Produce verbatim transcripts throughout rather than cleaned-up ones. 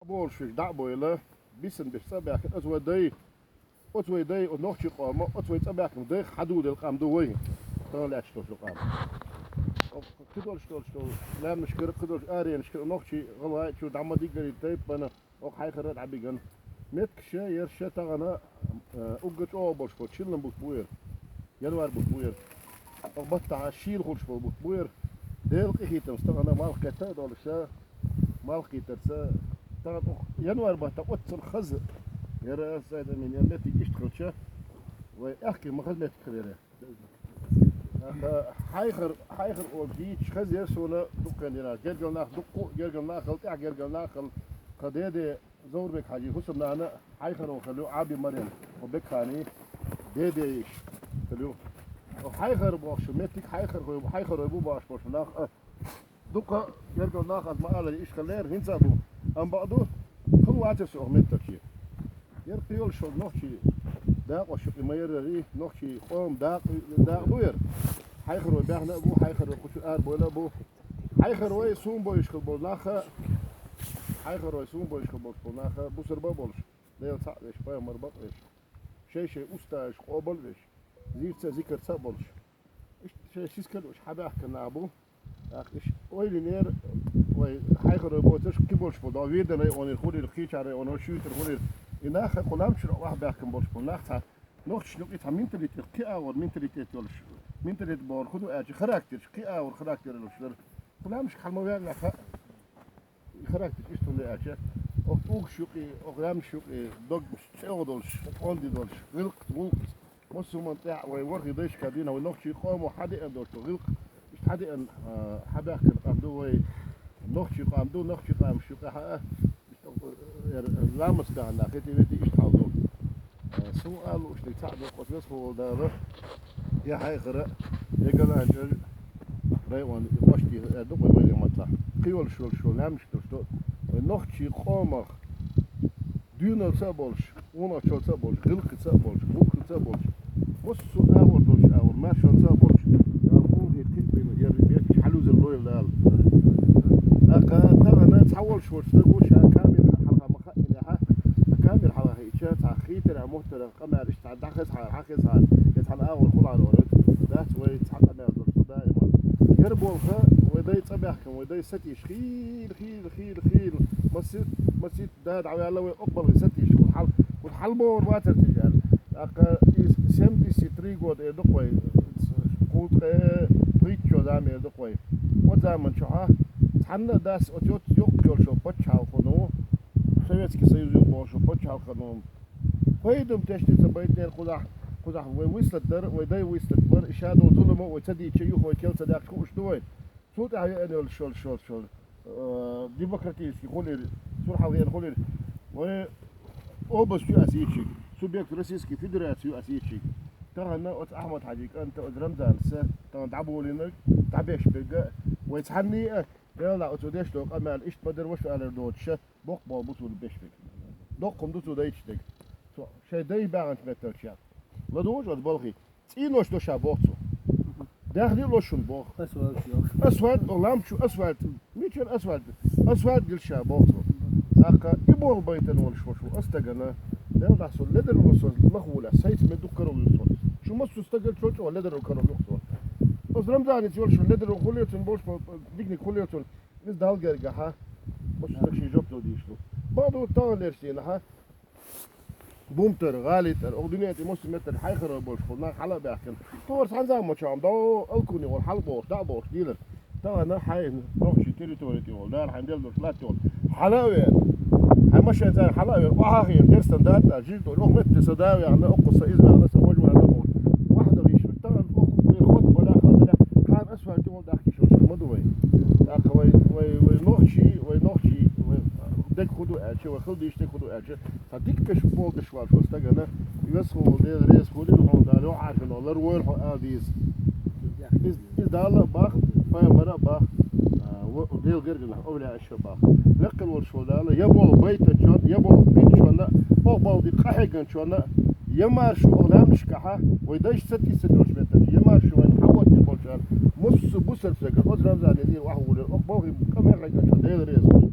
Болуш веш дӀа а бойла, бисина беш цӀа а баьхкина, оцу вай дай, оцу вай дай, оцу нохчий къома, оцу вай цӀа баьхкина дайх хьадуделла къам ду вай. Тахана лаьтташ долчу къам. Кхидолуш долчу долу, лаьмнашкара, кхидолчу аренашкара, нохчий гӀалгӀай чуьра дӀа ма диггара тайпана, оха хьайхара а дӀабигана. Меттигаш яра шен тахана, э, уггар чӀогӀа болуш болу, чиллан бутт бу яра. Январь бутт бу яра. Оха баттахь шийла хуьлуш болу бутт бу яра. Делан къинхетамца тахана малх кхетта а долуш, малх кхетарца, тахана оха январь баттахь оццул хаза яра, аса ца ца мин яра меттиг иштта хилча, вай аьхки ма хаза меттиг хилира. Аха, хьайхар, хьайхар олу дийцча хаза яра суна дуккха дина. Гергара нах дуккха, гергара нахал, тӀаьхьа гергара нахал, кха деде, Зоврбек-Хьаьжин хӀусамнана хьайхаро хилла ю, Ӏаби Марем, оха Бекхани деде йиш хилла ю. Оха хьайхар бохуш ю, меттиг хьайхар хой, хьайхарой бу бохуш болуш нах а. Дукха гергара нах, аса ма аллара, иштта хилла яра, хӀинца а бу. Амма бакъду, хила вацара со оха меттарче. Яра кхийолуш йолу нохчий дакъош ю, и ма ярара и, нохчий къоман дакъа, дакъа ду яра. Хьайхарой баьхна а бу, хьайхарой кху чу арабойла а бу. Хьайхарой суна бойуш хила болу нах а, хьайхарой суна бойуш хила болуш болу нах а, бусурба а болуш, Дела цхьаъ а веш, пайхамар бакъ а веш, шай-шай устазаш къобал а веш, зийрца а, зикарца а болуш. Иштта шайн сискал уьш хьабаьхкина нах бу. ТӀаккха уьш ойла йинера, вай хьайхарой боцурш кхин болуш бу, дӀо Веданан районера хуьлийла, кхечара районера, Шуьйтара хуьлийла. И нах а кху лам чуьра охьабаьхкина болуш бу. Нах цхьа, нохчашна юкъа цхьа менталитет, кхин агӀор менталитет йолуш. Менталитет бохург хӀун ду аьлча, характерш, кхин агӀор характер йолуш дара. Кху лаьмнашка хьала ма ваьллехь а, характер иштта хӀунда аьлча, оха угаш юкъе, оха лаьмнаш юкъе, дог цӀе а долуш, къонди долуш, гӀиллакх, гӀуллакх. Массо а хӀуманна тӀехь вай ворхӀе дайшка дина, вай нохчий къомо хьадеана долчу гӀиллакх, иштта хьадеана, а, хьабаьхкина къам ду вай, нохчий къам ду, нохчий къамаш юкъахь а, иштта, э, ламаца даьхна, хети-вети иштта хьал ду. А, суна ала лууш дерг цхьаъ ду, оцу весхо волу Дала, я хьайхара, я ГаланчӀожа район, я Паштиха, э, ду-кх вай вайнех маттахь. Кхийолуш йолуш йолу лаьмнаш долуш ду, вай нохчий къомах, доьналца а болуш, къонахчалца а болуш, гӀиллакхца а болуш, гӀуллакхца а болуш, массо а агӀор долуш агӀор, маьршонца а болуш, Дала гӀуллакхе кхин а бина, яра бехкаш хьалузар лойла Дала. ТӀаккха тахана цхьа волуш волчу стага ша камера хьалха ма хаъинехь, камера хьалха хиъча, цхьа хийтарехь, муьттарехь къамел иштта цхьа дӀахезахьара, хьахезахьара, я цхьана агӀор хулахьара вара, дац вай цхьа къамел долуш ду даиман. Яра болх, вай дай цӀа баьхкина, вай дай сатийша, хийла, хийла, хийла, хийла, масийтта, масийтта, да, дӀаваьлла вай оккху балхе сатийша, кху хьал-, кху хьалабогӀур бацара тижа аьлла. ТӀаккха и семьдесят три года эр ду-кх вай, кху ткъе пхийтта чо зама эр ду-кх вай. Оцу заман чохь цхьанна а дас оцу йоццу йоккха йолчу пачхьалкхо, Советский Союз юкъа болчу пачхьалкхо, пайдам тешна ца байтинера кхузахь, кхузахь вай вуьслуьйтур дара, вай дай вуьслуьйтур бара, и ша долу зуламо вай ца дийча, юха вай кел ца даьккхича хууш ду вай. Цул тӀаьхьа веана йолу шол, шол, шол, э, демократический хуьлийла, цул хьалха веана хуьлийла. Вай область ю ас йичиг, субъект Российской Федерации ю ас йичиг. Тахана оцу Ахьмад-Хьаьжин кӀанта, оцу Рамзанца, тахана дӀаболийнарг, дӀабеш берг а, вай цхьанний а, Делла оцу деш долу къамел иштта ма дара, ваша алар доцуша, боккха болу бу цо беш берг. Доккха хӀума ду цо дайча дерг. Цо шайн дай баьхначу метталчех. ЛадугӀуш оцу балхе. ЦӀийнош до ша боху цо. Даьхни а ло шуна боху. Асфальт йо. Асфальт, о, лам чу асфальт. Мичара асфальт? Асфальт гира ша боху цо. ТӀаккха и болх байтина волуш ву аса стагана. Делла со ледарло со лахвулехь, сайца ме дукха каро вуьйцу со. Шу массо стагал чо-чӀо ледарло каро вуьйцу со. Оцу Рамзаница йолуш ледарло хуьлуьйцун болуш, дикниг хуьлуьйцун. Иза Далла гергахьа, оцу стаг шен жоп дала дийш ду. Бакъду таханлерчу дийнахьа, бумтара, гӀалийтара, оха дуьнен тӀе муслим меттара хьайхаро болуш хӀума нах хьала а баьхкина. Тхо хӀара цхьана заманчохь дӀо алкуни вара хьала а бохуш, дӀа а бохуш дийла. Тахана хьайн нохчийн территори тӀе волу, Дала хьайн делла долуш латта йолу. Хьала а веана. Хьайн машен цара хьала а веана, охьа а хиъна, дерстан датта, жижиг долу, оха метте сан да а вехна, оккху сан иза вехна, сан важа вехна бохуш. Вахьда гӀишлуш, тахана оккху вайн хот балахь, хот балахь, кхана асфальт тӀе волу дахкийш йолуш ма ду вай. ТӀаккха вай, вай, вай нохчий, вай нохчий, вай дег хӀун ду аьлча, вай хила дийш дерг хӀун ду аьлча, цхьа диккаш болдаш вац шо стагана, весхо волу Дела реза хуьлийла хьуна, Дала йохьархьуна, лар войла хьо ала дийза. Иза, иза Далла а бах, пайхамара а бах, а, ва-, Дела гергара нах овлияаш а бах. Лекхал волуш волу Дала, я болу байтанчонна, я болу бинчонна, оха болу дика къахьегначонна, я маршу оха лаьмнашкахьа, вай дайша ца тиссина йолуш меттача, я маршу вайн хьан вотте болчарна, муссу бусалба стага, оцу Рамзане дийр вахьа волера, оха балхи къамел хьегначонна Дела реза хуьлийла.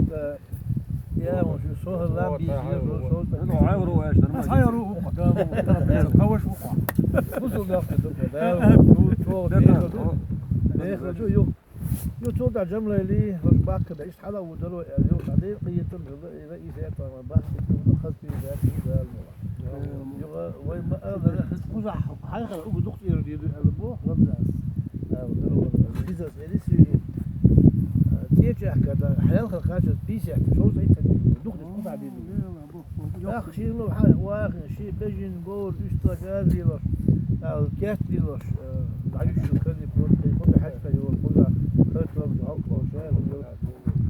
иштта, я, вон шу со хӀаллам бийжа, со, со, Ну, хьайвар ву аьш, нормально. Хьайвар ву, да, ву, да, да, хаваш ву. Бусул дахта, да, да, ву, чо, Да, да, да, да. Ю, цо да жамлайли, хош бакка да, иш хала ву дало, ю, да, да, къийтам, да, да, и зерта, ма, бакка, да, хас би, да, да, да. Ю, вай, ма, а, да, куза, хай, хай, у, дух, ир, ди, ди, а, бо, рамзас. А, да, да, да, бизнес, эли, си, а, теча, когда, хаял, ха, кача, пятьдесят, шо, зайта, дух, куза, ди, ди. Ах, ши, ну, ха, ва, ши, бежин, бор, уста, газ, ди, лош. А, кет, ди, лош. Э, даюшу, кани, вот, кани, вот, хачка, ю, куза, хачка, ю, хачка, ю.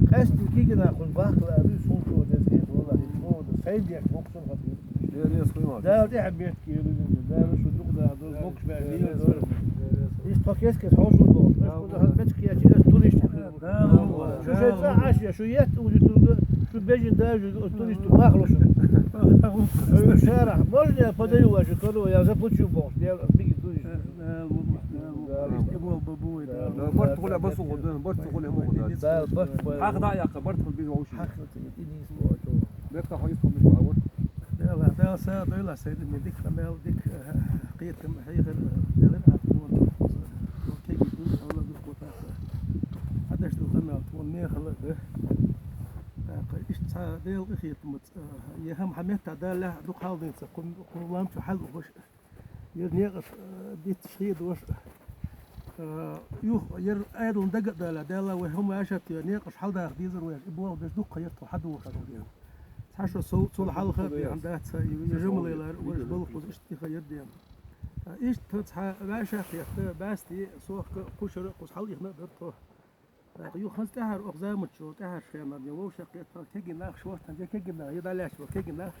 Къаьстина кигина хӀуна бахкала, аби султу дезгит, валлахӀи, тхо да сайдеш боксун хатир. Дер ес хуйма. Да, да, хӀама бетки, ю, да, шу дук да, да, бокс бе, ю, да. Иш тхо кескес хьошур до. Аш куда хат бетки я, чи ас туниш. Да, Шу шай цӀа Ӏаш я, шу ет уже турга, шу бежин даже, ус туниш ту махло шу. Шу шара, можно я подаю вашу корову, я заплачу бокс, я биги туниш. Да, барт хуля басу гудан, барт хуля му гудан. Да, барт хуля. Хах да яка, барт хул биз вауши. Хах да, и не испортил. Бек та хайс хул биз ваур. Дала, Дала са дойла сайдин дик хамел дик, э, къийтам хайгар, э, делер ат вон. Кеги ду, Алла ду кота. Хадаш ду хамел вон не хала да. Так, иш ца дел къийтам, э, я хам хамет та Дала ду халдин ца кум, кум лам чу хал угуш. Ер некъаш, э, дит шхид уш. Э, юх, ер айдл дага Дала, Дала вай хум ашат я, некъаш халдах дизер вай, и бол деш дух хайр то хаду уш. Цхьа шо цул, цул хьалха бихьан дац, ца, и жамалайлар, ваш болх уз ишт и хайр дем. Ишт тхо цхьа ваьшах ятта, басти, сохка, кушара, кус хьал ихна дар тхо. Так, ю ханз тӀехьар ох замучу, тӀехьар хенар, я вовшах ятта, кегинах, шортан, я кегинах, я даляш, я кегинах.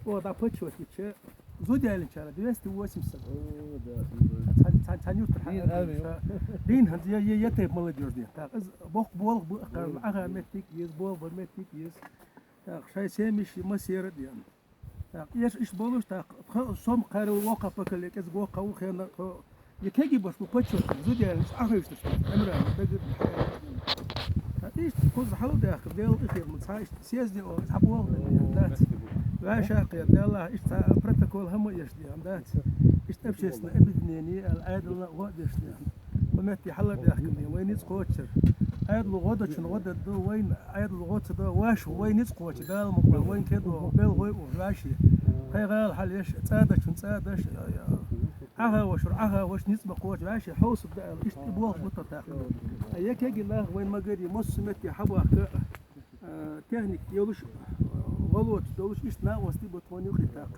О, да, почёт, иче. Зудялин чара, двести восемьдесят. О, да. Цан, цан, цан ютр. Дин армия. Дин ханз, я, я, я тайп молодёжь дин. Так, из бох, болх, бу, ага, метик, ез, болх, бу, метик, ез. Так, шай семиш, масера дин. Так, еш иш болуш, так, тха-, сом кару вока пакале, кез вока ухена, тхо, я кеги баш, бу почёт, зудян, иш ахыш, так, эмра, так, так, иш куз хал дах, дел ихир, ца, иш съезде, о, ца, бо, да, ваша, я, дела, иш ца, протокол хама еш, да, иш общественное объединение, ал, айдла, вот, еш, да. Хумет я хала дах, вай ниц кочер. Айдла года чун года ду, вайн Айдл гоца да, ваш вай ниц коча, дал мукла, вайн кедо, бел вай у, ваши. Хайгал хал еш, цада чун цада ш, я, я. Ага ваш, ага ваш ниц ма коча, ваши, хаус да, ишт и болх мута так. А я кеги нах вайн магари, мос смети хабака, э, техник, йолуш, э, волот, долуш, ишт на ости бот вони хитак.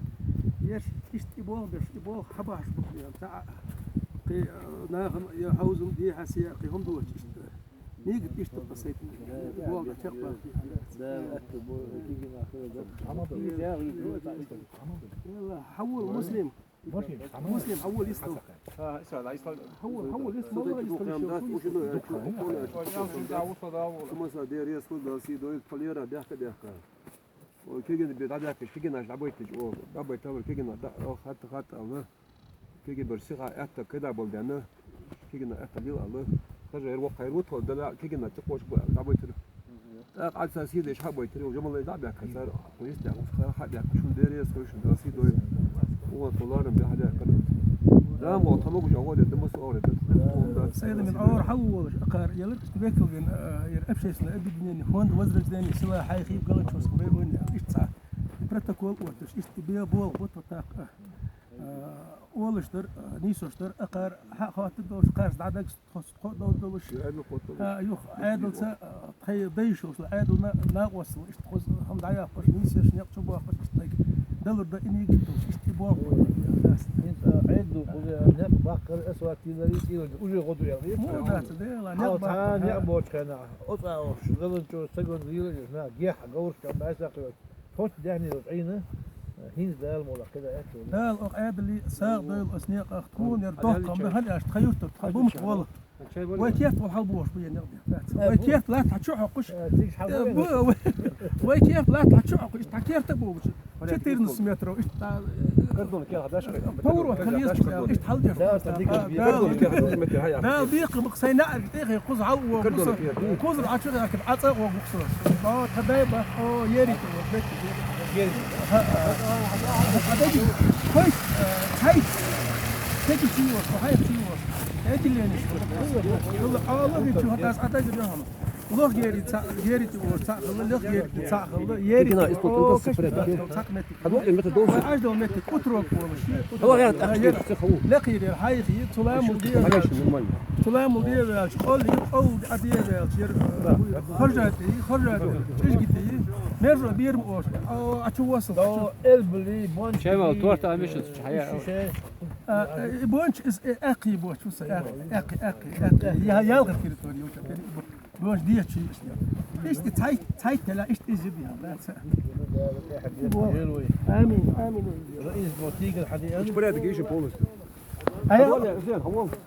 Еш, ишт и болх беш, и болх хабаш бот, я, та, ки, э, нахам, я, хаузум, ди, хасия, ки, хум дуч, ишт. Нигат иштта пасайт. Болга чакхбарти. Да, это бо-, кигин ахыр, да. Йалла, хавул Муслим. Муслим, хавул истал. Хавул, хавул истал, Аллах истал. Масала, дерес хул, да, си дойл, полера, бяхка, бяхка. О, кигин бе, да, бяхка, кигин аш, да, бойтич, о, да, бойтавр, кигин, да, о, хат, хат, алла. Кеги бер сиха этта кеда болдяна, кегина этта лил алы. Хажа эр вокха эр вутхо, дала кегина чыкъош бу, да бойтыр. Так, альца сиде иш ха бойтыр, уже малай да бяка, сар, то есть, да, уж ха, ха бяка, шун дерес, то шун да си дой. Вон суларым бяхьа кана. Да, мо тамагу жагъо де, дымас огъре, да. Сайда мен ор хьал волаш, акъар, ялар, иштта векал вен, а, яр общественное объединение, фонд возрождения села Хьайхи в Галачёвском районе, иштта ца. И протокол отташ, иштта бе бол, вот, вот так, а. А, олаш дар, а, нийсош дар, акъар, хьа, хатта долаш, къарс дӀадагс, тхо, тхо дол-, долаш. Ӏедал кхотта. А, юха, Ӏедалца, а, тхай дайшалш, Ӏедал на-, накъостал, иштта хоза хӀама дӀаяккхаш, нийсеш, некъ чу бохкаш, иштта тайга. Далар да инигит долаш, иштта и боху. ХӀинца, а, Ӏедал, хоза некъ баккхар, асфальт тилари, тилари, уже гӀо ду ял. Мо дац, дела, некъ баккхар, некъ бочхена. Оцу а охуш, Галанчо, сагон лила, на, гехьа, говраш, чам, байсакъ, Хьоч даьхни йолчу Ӏийна, хӀинца Дала мула кхидӀа аьтту. Дала оха Ӏедали сагӀа дойла ас некъах, тхуна яр доккхам бахьана аьлла, тхан юртара, тхан бумат волу. Вай керта вол хьалбохуш бу, я некъ бехк дац. Вай керта латта хьан чу хьокхуш. Э, бу-, вай, вай керта латта хьан чу хьокхуш, тхан керта а бохуш. Четырнадцать метров, иштта, э, поворот, колесо, иштта хьалдеш. Дала декъа бакъ сайна арг тӀехе кхуза хьал вогӀу. Кхузара Ӏачу гӀерта, Ӏа цӀа вогӀу. О, тха дай бах, о, ерриг. Ха, а, а, а, даги, хой, а, хай. Теги чиос, хай чиос. Эти лениш. Алла, Алла, ви чу хатас, а даги рахам. Лох гери ца, гери ти вор ца, хала, лох гери ца, хала, ери. Кина, исполнитель, о, супер, каш, да. Ца мети. Хадук мети дол. Ой, аж дол мети, кутро полош. Хала, я, так, что, хау. Лох гери, хай, хи, цуламул ди. Конечно, нормально. Цуламул ди, вяч, ол, ол, а ди, вяч, ер, хоржати, хоржати, чижгити. Мержо бирм ош. О, а чу восл. Элбли, бон. Чайвал, торт, а мешат, чая. А, э, бонч из, э, экъи боч, уса, экъи, экъи, экъи, экъи. Я, ялгъа территория, уса, бонч диячи, ишти. Ишти цай, цай тела, ишти изиб я, да, ца. Амин, амин. Раис Ботигер хали. Порядок ещё полностью. А я Хавол, Зен, хавол.